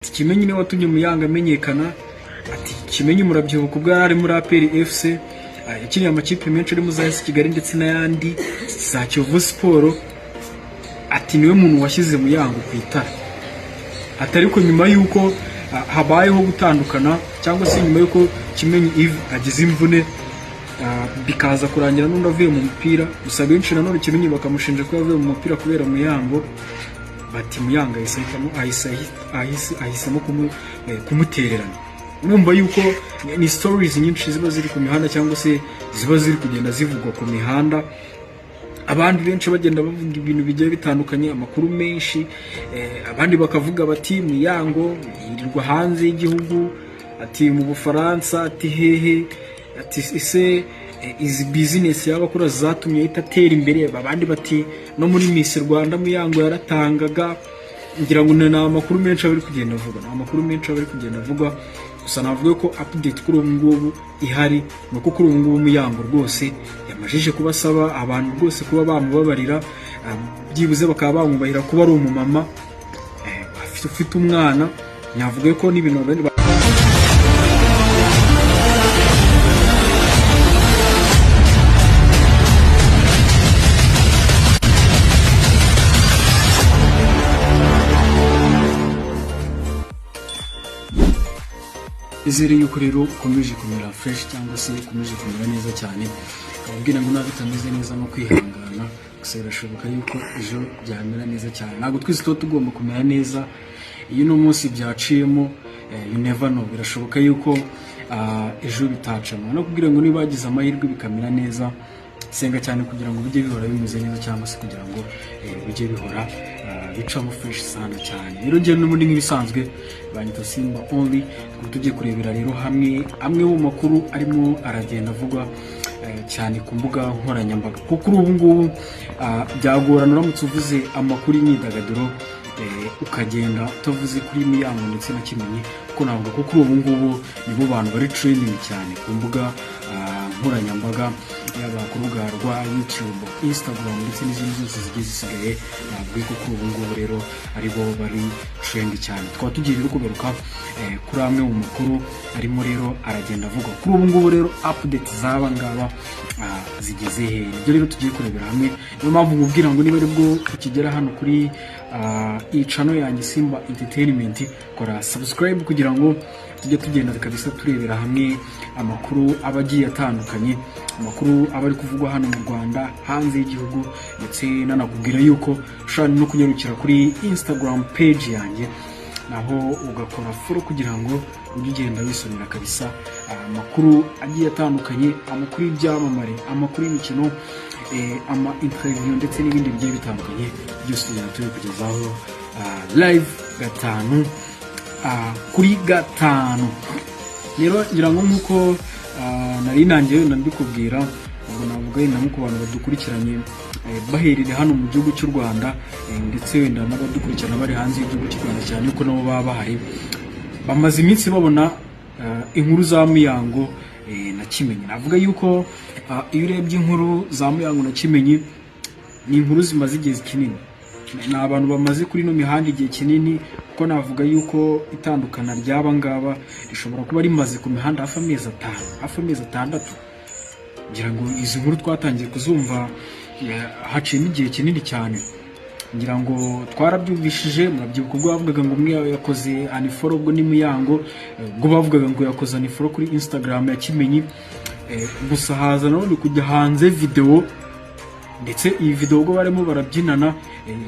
Ati Kimenyi niwe watumye Muyango amenyekana. Ati Kimenyi murabyibuka ubwo yari ari muri APR FC, yakiniye amakipe menshi arimo za AS Kigali ndetse n'ayandi, za Kiyovu Sport. Ati niwe muntu washyize Muyango ku itara. Ati ariko nyuma y'uko habayeho gutandukana, cyangwa se nyuma y'uko Kimenyi Yves agize imvune, bikaza kurangira n'undi avuye mu mupira. Gusa benshi nanone Kimenyi bakamushinja ko yavuye mu mupira kubera Muyango. Bati Muyango ahisemo kumutererana. Urumva yuko ni stories nyinshi ziba ziri ku mihanda, cyangwa se ziba ziri kugenda zivugwa ku mihanda, abandi benshi bagenda bavuga ibintu bigiye bitandukanye, amakuru menshi. Abandi bakavuga bati Muyango yirirwa hanze y'igihugu, ati mu Bufaransa, ati hehe, ati ese izi business yaba akora zatumye ahita atera imbere? Abandi bati no muri Miss Rwanda Muyango yaratangaga. Ngira ngo ni amakuru menshi aba ari kugenda avuga, ni amakuru menshi aba ari kugenda avugwa. Gusa navuga ko update kuri ubu ngubu ihari ni uko kuri ubu ngubu Muyango rwose yamajije kubasaba abantu rwose kuba bamubabarira, byibuze bakaba bamwubahira kuba ari umumama ufite umwana. Navuga ko n'ibintu abandi Izere yuko rero ukomeje kumera fresh, cyangwa se ukomeje kumera neza cyane. Akababwira ngo nawe bitameze neza no kwihangana, gusa birashoboka yuko ejo byamera neza cyane. Ntabwo twese tuba tugomba kumera neza. Iyo uno munsi byaciyemo, you never know, birashoboka yuko ejo bitacamo. No kubwira ngo niba wagize amahirwe bikamera neza, senga cyane kugira ngo bijye bihora bimeze neza, cyangwa se kugira ngo bijye bihora bicamo fresh sana cyane. Rero njyewe n'ubundi nk'ibisanzwe banyita Simba Only. Tukaba tugiye kurebera rero hamwe amwe mu makuru arimo aragenda avugwa cyane ku mbuga nkoranyambaga, kuko kuri ubu ngubu byagorana uramutse uvuze amakuru y'imyidagaduro ukagenda utavuze kuri Muyango ndetse na Kimenyi, kuko navuga ko kuri ubu ngubu nibo bantu bari trending cyane ku mbuga nkoranyambaga, yaba ku rubuga rwa YouTube, Instagram ndetse n'izindi zose zigiye zisigaye. Navuga ko kuri ubu ngubu rero aribo bari trend cyane. Tukaba tugiye rero kugaruka kuri amwe mu makuru arimo rero aragenda avuga kuri ubu ngubu. Rero update z'aba ngaba zigeze hehe? Nibyo rero tugiye kurebera hamwe. Niyo mpamvu nkubwira ngo niba aribwo ukigera hano kuri iyi channel yanjye Simba Entertainment, kora subscribe kugira ngo tujye tugenda kabisa turebera hamwe amakuru aba agiye atandukanye, amakuru aba ari kuvugwa hano mu Rwanda, hanze y'igihugu. Ndetse nanakubwira yuko ushobora no kunyarukira kuri Instagram page yanjye, naho ugakora follow kugira ngo ujye ugenda wisomera kabisa amakuru agiye atandukanye, amakuru y'ibyamamare, amakuru y'imikino, ama interview ndetse n'ibindi bigiye bitandukanye. Byose tugenda tubikugezaho live gatanu kuri gatanu. Rero ngira ngo nk'uko nari nangiye wenda mbikubwira, ubwo navuga wenda nko ku bantu badukurikiranye baherereye hano mu gihugu cy'u Rwanda, ndetse wenda n'abadukurikirana bari hanze y'igihugu cy'u Rwanda, cyane yuko nabo baba bahari, bamaze iminsi babona inkuru za Muyango na Kimenyi. Navuga yuko iyo urebye inkuru za Muyango na Kimenyi, ni inkuru zimaze igihe kinini, ni abantu bamaze kuri ino mihanda igihe kinini, kuko navuga yuko itandukana ry'aba ngaba rishobora kuba rimaze ku mihanda hafi amezi 5, hafi amezi 6. Ngira ngo izi nkuru twatangiye kuzumva haciyemo igihe kinini cyane. Ngira ngo twarabyumvishije, murabyibuka ubwo bavugaga ngo umwe yakoze unfollow, ubwo ni Muyango, ubwo bavugaga ngo yakoze unfollow kuri Instagram ya Kimenyi. Gusa haza nanone kujya hanze video, ndetse iyi video ubwo barimo barabyinana,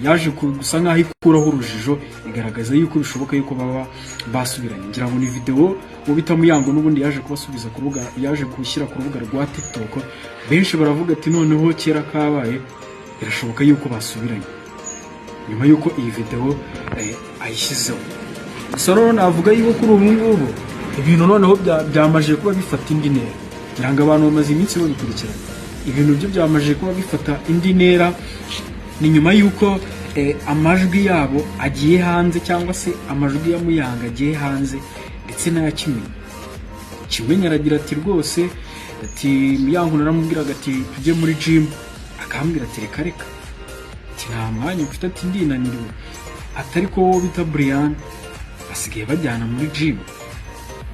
yaje gusa nk'aho ikuraho urujijo, igaragaza yuko bishoboka yuko baba basubiranye. Ngira ngo ni video uwo bita Muyango n'ubundi yaje kubasubiza ku rubuga, yaje gushyira ku rubuga rwa TikTok. Benshi baravuga ati noneho kera kabaye, birashoboka yuko basubiranye nyuma yuko iyi video ayishyizeho. Gusa rero navuga yuko kuri ubu ngubu ibintu noneho byamaze kuba bifata indi ntera. Ngira ngo abantu bamaze iminsi babikurikirana, ibintu byo byamaze kuba bifata indi ntera. Ni nyuma y'uko amajwi yabo agiye hanze, cyangwa se amajwi ya Muyango agiye hanze ndetse n'aya Kimenyi. Kimenyi aragira ati rwose, ati Muyango naramubwiraga ati tujye muri gym, akambwira ati reka reka, ati nta mwanya mfite, ati ndinaniriwe, ati ariko wowe bita Brian Basigaye bajyana muri gym,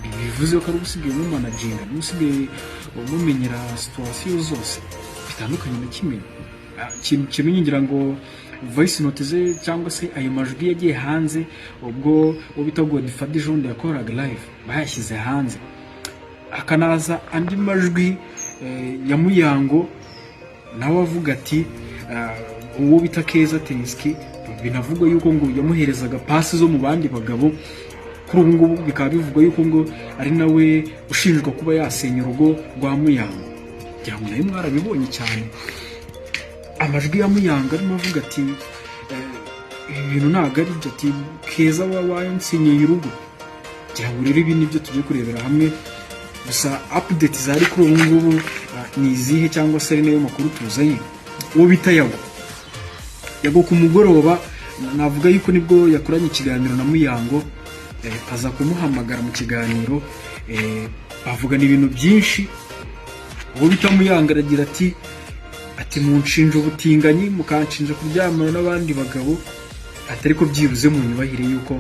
bivuze ko ari usigaye mumanaginga, usigaye umumenyera situation zose bitandukanye na Kimenyi. Kimenyi ngira ngo voice note ze cyangwa se ayo majwi yagiye hanze ubwo uwo bita Godfather Jean yakoraga live, bayashyize hanze, hakanaza andi majwi ya Muyango nawe avuga ati uwo bita Keza Terisky binavugwa yuko ngo yamuherezaga pasi zo mu bandi bagabo. Kuri ubu ngubu bikaba bivugwa yuko ngo ari nawe ushinjwa kuba yasenya urugo rwa Muyango. Ngira ngo nawe mwarabibonye cyane, amajwi ya Muyango arimo avuga ati ibi bintu ntabwo ari byo, ati Keza wansenyeye urugo. Ngira ngo rero ibi nibyo tugiye kurebera hamwe. Gusa update zari kuri ubu ngubu ni izihe, cyangwa se ari nayo makuru tuzanye? Uwo bita Yago, Yago ku mugoroba navuga yuko nibwo yakoranye ikiganiro na Muyango, aza kumuhamagara mu kiganiro, bavugana ibintu byinshi. Uwo bita Muyango aragira ati munshinja ubutinganyi, mukanshinja kuryamana n'abandi bagabo, ati ariko byibuze munyubahire yuko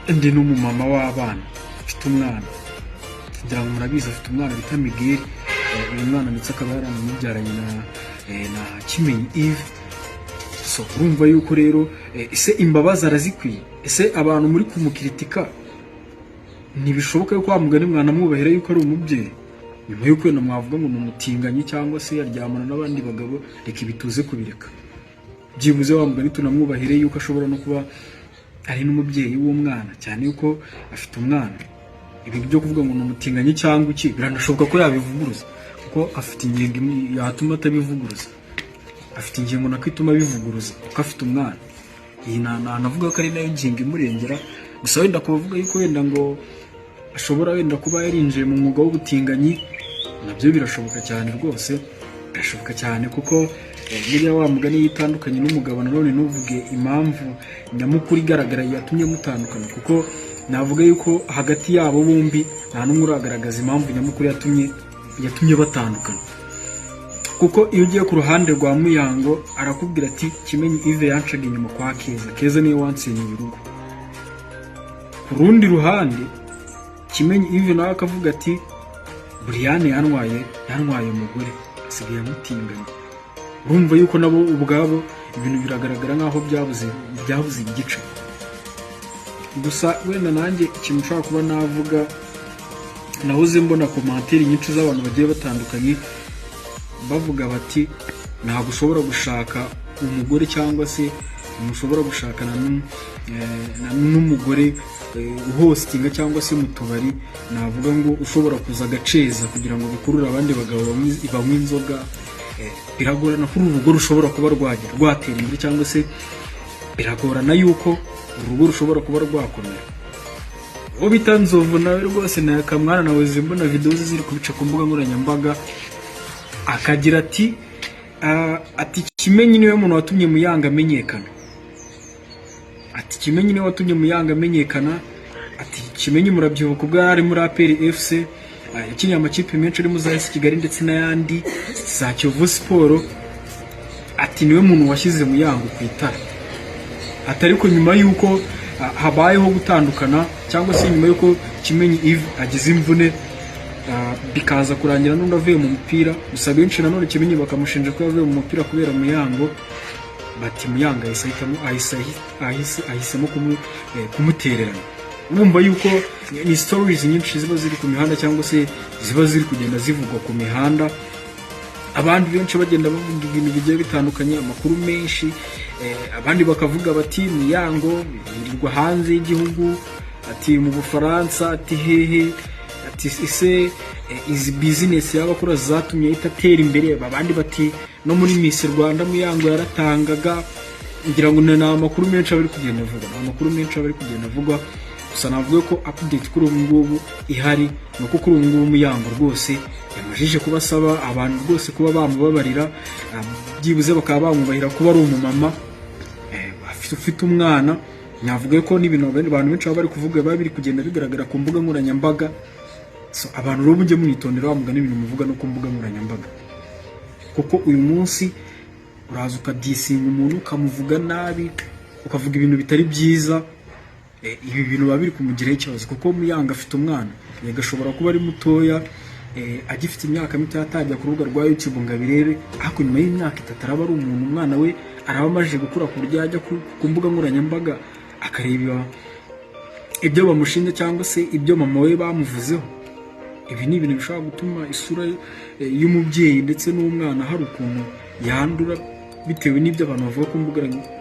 ndi n'umumama w'abana, mfite umwana. Ngira ngo murabizi, afite umwana bita Miguel. Uyu mwana ndetse akaba yaranamubyaranye na Kimenyi Yves. So urumva yuko rero ese imbabazi arazikwiye? Ese abantu muri kumukiritika, ntibishoboka yuko wa mugani mwanamwubahira yuko ari umubyeyi, nyuma yuko wenda mwavuga ngo ni umutinganyi cyangwa se yaryamana n'abandi bagabo? Reka ibi tuze kubireka, byibuze wa mugani tunamwubahire yuko ashobora no kuba ari n'umubyeyi w'umwana, cyane yuko afite umwana. Ibi byo kuvuga ngo ni umutinganyi cyangwa iki, biranashoboka ko yabivuguruza, kuko afite ingingo yatuma atabivuguruza, afite ingingo nako ituma abivuguruza kuko afite umwana. Iyi navuga ko ari nayo ngingo imurengera. Gusa wenda kubavuga yuko wenda ngo ashobora wenda kuba yarinjiye mu mwuga w'ubutinganyi, nabyo birashoboka cyane rwose, birashoboka cyane, kuko buriya wa mugani yitandukanye n'umugabo, nanone ntuvuge impamvu nyamukuru igaragara yatumye mutandukana, kuko navuga yuko hagati yabo bombi nta n'umwe uragaragaza impamvu nyamukuru yatumye batandukana. Kuko iyo ugiye ku ruhande rwa Muyango, arakubwira ati Kimenyi Yves yancaga inyuma kwa Keza, Keza niwe wansenyeye urugo. Ku rundi ruhande, Kimenyi Yves nawe akavuga ati Buriyane yantwaye umugore, asigaye amutinganya. Urumva yuko nabo ubwabo ibintu biragaragara nk'aho byabuze igice. Gusa wenda nanjye ikintu nshobora kuba navuga, nahoze mbona commentaire nyinshi z'abantu bagiye batandukanye bavuga bati ntabwo ushobora gushaka umugore cyangwa se ntushobora gushakana n'umugore uhostinga cyangwa se mu tubari, navuga ngo ushobora kuza agaceza kugira ngo bikurure abandi bagabo banywa inzoga. Biragorana ko uru rugo rushobora kuba rwagera rwatera imbere, cyangwa se biragorana yuko urugo rushobora kuba rwakomera. Uwo bita Nzovu nawe rwose na Kamwana nawe mbona videwo ze ziri kubica ku mbuga nkoranyambaga, akagira ati ati Kimenyi niwe muntu watumye Muyango amenyekana, ati Kimenyi niwe watumye Muyango amenyekana. Ati Kimenyi murabyibuka ubwo yari ari muri APR FC, yakiniye amakipe menshi arimo za AS Kigali ndetse n'ayandi, za Kiyovu Sport. Ati niwe muntu washyize Muyango ku itara. Ati ariko nyuma y'uko habayeho gutandukana, cyangwa se nyuma y'uko Kimenyi Yves agize imvune, bikaza kurangira n'undi avuye mu mupira. Gusa benshi nanone Kimenyi bakamushinja ko yavuye mu mupira kubera Muyango, bati Muyango ahise ahitamo ahisemo kumutererana. Urumva yuko ni stories nyinshi ziba ziri ku mihanda, cyangwa se ziba ziri kugenda zivugwa ku mihanda, abandi benshi bagenda bavuga ibintu bigiye bitandukanye, amakuru menshi. Abandi bakavuga bati Muyango yirirwa hanze y'igihugu, ati mu Bufaransa, ati hehe, ati ese izi business yaba akora zatumye ahita atera imbere? Abandi bati no muri Miss Rwanda Muyango yaratangaga. Ngira ngo ni amakuru menshi aba ari kugenda avugwa, ni amakuru menshi aba ari kugenda avugwa. Gusa navuga ko update kuri ubu ngubu ihari ni uko kuri ubu ngubu Muyango rwose yamajije kubasaba abantu rwose kuba bamubabarira, byibuze bakaba bamwubahira kuba ari umumama ufite umwana. Navuga ko n'ibintu abantu benshi baba bari kuvuga biba biri kugenda bigaragara ku mbuga nkoranyambaga. So abantu rero mujye mwitondera wa mugani ibintu muvuga no ku mbuga nkoranyambaga, kuko uyu munsi uraza ukadisinga umuntu, ukamuvuga nabi, ukavuga ibintu bitari byiza. Ibi bintu biba biri kumugiraho ikibazo, kuko Muyango afite umwana. Yego, ashobora kuba ari mutoya, agifite imyaka mito, atajya ku rubuga rwa YouTube ngo abirebe, ariko nyuma y'imyaka 3 araba ari umuntu, umwana we araba amaze gukura ku buryo yajya ku mbuga nkoranyambaga akareba ibyo bamushinja cyangwa se ibyo mama we bamuvuzeho. Ibi ni ibintu bishobora gutuma isura y'umubyeyi ndetse n'umwana hari ukuntu yandura bitewe n'ibyo abantu bavuga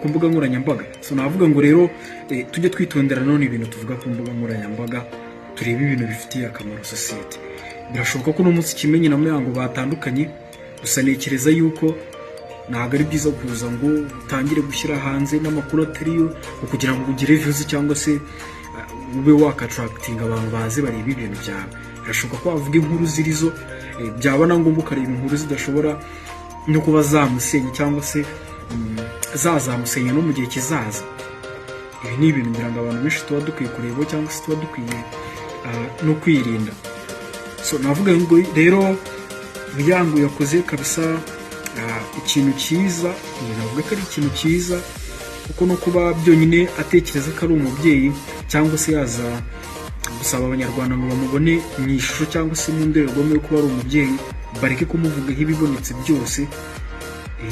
ku mbuga nkoranyambaga. So navuga ngo rero tujye twitondera none ibintu tuvuga ku mbuga nkoranyambaga, turebe ibintu bifitiye akamaro sosiyete. Birashoboka ko uno munsi Kimenyi na Muyango batandukanye, gusa ntekereza yuko ntabwo ari byiza kuza ngo utangire gushyira hanze n'amakuru atariyo ngo kugira ngo ugire views cyangwa se ube waka-attractinga abantu baze bareba ibintu byawe. Birashoboka ko wavuga inkuru zirizo, byaba na ngombwa ukareba inkuru zidashobora no kuba zamusenya cyangwa se zazamusenya no mu gihe kizaza. Ibi ni ibintu ngira ngo abantu benshi tuba dukwiye kureba cyangwa se tuba dukwiye no kwirinda. So navuga ngo rero Muyango yakoze kabisa ikintu cyiza. Navuga ko ari ikintu cyiza, kuko no kuba byonyine atekereza ko ari umubyeyi cyangwa se yaza gusaba Abanyarwanda ngo bamubone mu ishusho cyangwa se mu ndorerwamo yo kuba ari umubyeyi, bareke kumuvugaho ibibonetse byose.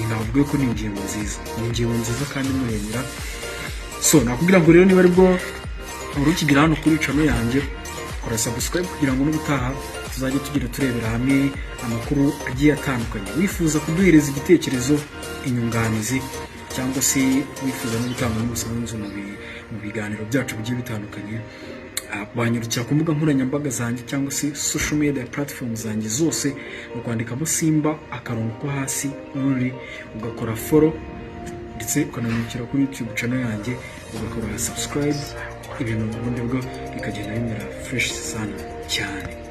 Navuga ko ni ingingo nziza, ni ingingo nziza kandi muremera. So nakubwira ngo rero niba aribwo wari ukigera hano kuri channel yanjye, kora subscribe kugira ngo n'ubutaha tuzajye tugira turebera hamwe amakuru agiye atandukanye. Wifuza kuduhereza igitekerezo, inyunganizi, cyangwa se wifuza no gutanga n'umusanzu mu biganiro byacu bigiye bitandukanye, wanyarukira ku mbuga nkoranyambaga zanjye cyangwa se social media platform zanjye zose mu kwandikamo Simba akarongo ko hasi only, ugakora follow, ndetse ukananyarukira kuri YouTube channel yanjye ugakora subscribe, ibintu ubundi bwo bikagenda bimera fresh sana cyane.